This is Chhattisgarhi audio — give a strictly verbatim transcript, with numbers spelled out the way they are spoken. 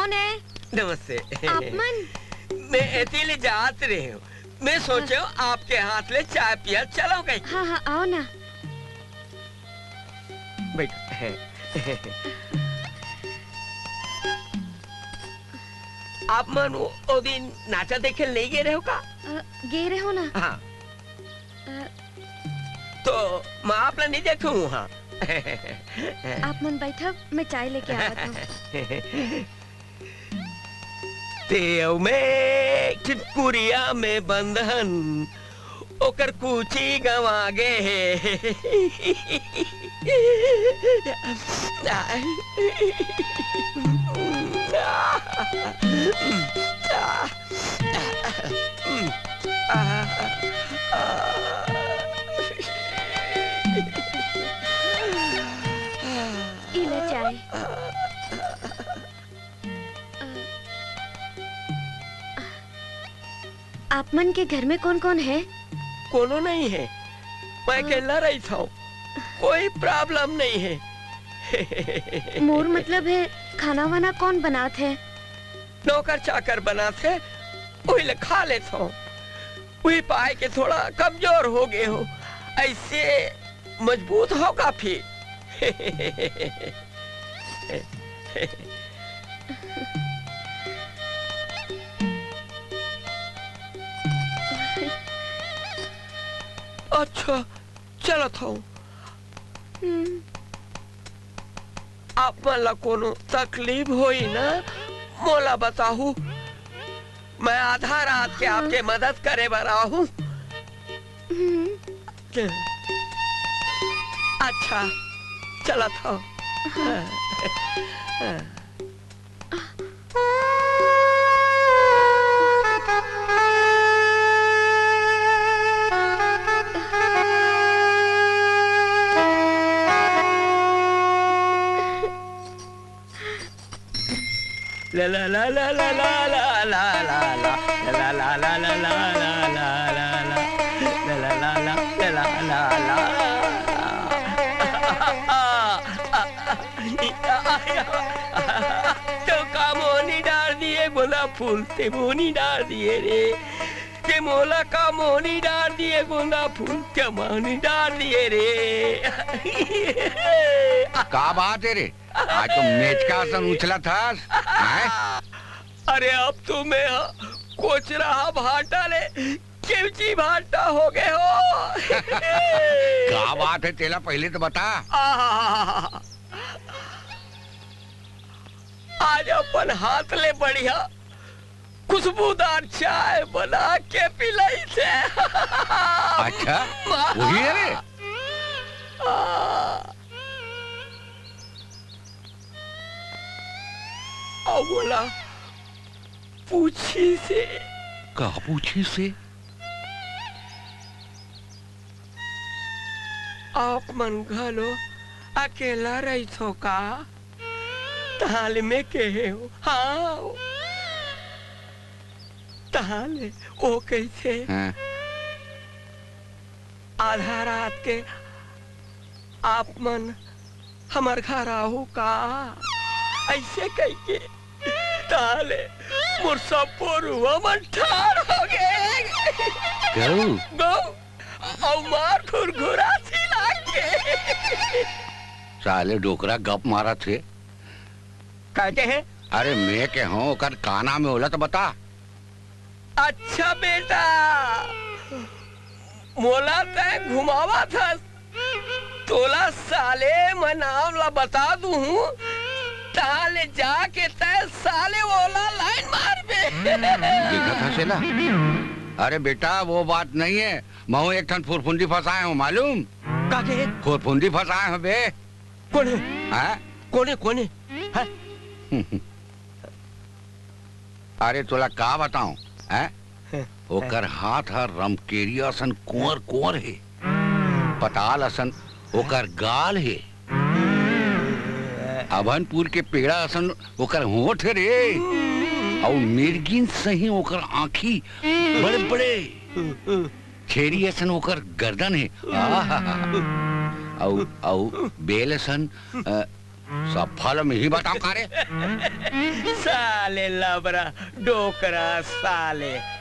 ने। नमस्ते। आप मन? मैं एती ले जात रहे हूँ। मैं सोचे हूँ आपके हाथ ले चाय पिया चलो कहीं। हाँ, हाँ, आओ ना। बैठ। आप मन वो, वो दिन नाचा देखे नहीं गए रहे हो का? अ, गए रहे हो ना? हाँ। अ, तो मैं आप ला नहीं देखूँ, हाँ। आप मन बैठव, मैं चाय लेके आवत हूँ। ते अउ मैं एक ठिन कुरिया में बंधन, ओकर कूची गंवा गे हे। ई ले चाय। आप मन के घर में कौन-कौन है? कोनो नहीं है, मैं हाँ। अकेला रहिथंव, कोई problem नहीं है। मोर मतलब है, खाना वाना कौन बनात है? नौकर चाकर बनात है, वही ले खा लेथंव। वही पाए के थोड़ा कमजोर हो गए हो, ऐसे मजबूत हो काफी। अच्छा, चलत हूँ। हम्म। आप मन ला कोनो तकलीफ होई ना, मोला बताहू। मैं आधा रात के हाँ। आपके मदद करे बर आहूँ। हम्म। अच्छा, चलत हूँ। हाँ। तो का मोहनी डार दिए गोंदा फूल, ते मोहनी डार दिए रे। ते मोला का मोहनी डार दिए गोंदा फूल, ते मोहनी डार दिए रे। का बात है रे? आज तो मेचका असन उछलत हस, हैं? अरे अब तो मैं ह कोचरा ह भाटा ले केवची भाटा हो गए हो। का बात है तेला पहले तो बता। आहा। आज अपन हाथ ले बढ़िया खुशबूदार चाय बना के पिलाई थे। अच्छा, वही है रे? हाँ। अउ ओला पूछिस हे। का पूछिस हे? आप मन घलो अकेला रहिथो का? तहां ले मैं कहे हो। हाँ। तहां ले ओ कहिथे। हाँ। आधा रात के आप मन हमर घर आहू का? अइसे कहिके तहां ले मोर सब्बो रुआ मन ठाढ़ हो गे। गऊ? गऊ, अउ मार घुरघुरासी लाग गे। साले डोकरा गप मारत हे। का कहे? अरे मैं कहे हंव, ओकर का नाम हे ओला तो बता। अच्छा बेटा, मोला तैं घुमावत हस, तोला साले मैं नाम ला बता दूहूं, तहां ले जाके तैं साले ओला लाइन मारबे। देखत हस एला? अरे बेटा, वो बात नहीं है, महूं एक ठन फुरफुंदी फंसाए हंव, मालूम? का कहे? फुरफुंदी फंसाए हंव बे। कोन हे? हैं? कोन हे, कोन हे? हैं? अरे तोला का बतावं, हैं? हैं? ओकर हाथ ह रमकेरिया असन कुंवर कुंवर हे, पताल असन ओकर गाल हे, अभनपुर के पेड़ा असन ओकर होंठ हे रे, अउ मिर्गिन सही ओकर आंखी बड़े बड़े। छेरी असन ओकर गर्दन हे। आहा। अउ, अउ बेल असन, अ, सब फल में ही बताओ का रे? साले लबरा, डोकरा, साले।